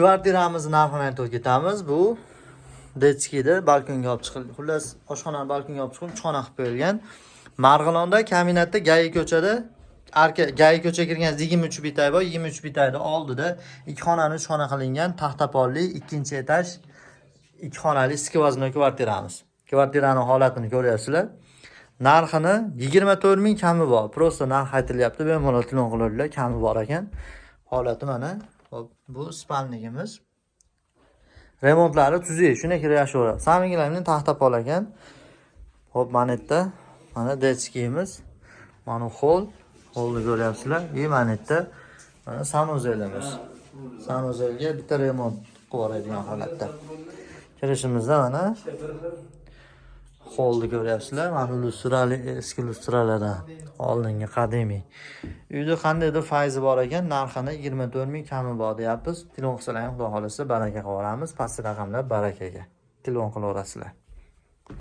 Kvartiramizni narxini aytib ketamiz. Bu детский da balkonga olib chiqildi. Xullas, oshxonani balkonga olib chiqib, uch xona qilib qo'yilgan. Marg'ilonda, Kaminatda, Gayi ko'chada, arka Gayi ko'chaga kirgan 23 bitay bor, 23 bitayni oldida 2 xonani 3 xona qilingan, taxtapolli, 2-etaj, 2 xonali сквозной kvartiramiz. Kvartirani holatini ko'ryapsizlar. Narxini 24 ming kami bor. Просто narx aytilyapti, bemalol telefon qiladilar, kami bor ekan. Holati mana. Hop, bu спальник imiz. Remontlari tuzuk, shunday kirib yashaveradi. Saminglarning taxtapol ekan. Hop, mana yerda mana детский imiz. Mana холл, холл ni ko'ryapsizlar. И mana yerda mana санузел imiz. Санузел ga bitta remont qilib yuboradigan holatda. Kirishimizda mana холл ni ko'ryapsizlar. Mana lyustrali, eski lyustralardan oldingi qadimiy. Uyda qandaydir fayzi bor ekan, narxini 24 ming kami bor deyapmiz. Telefon qilsalar ham, Xudo xolasa, baraka qilib yuboramiz. Pastki raqamlar barakaga. Telefon qilaverasizlar.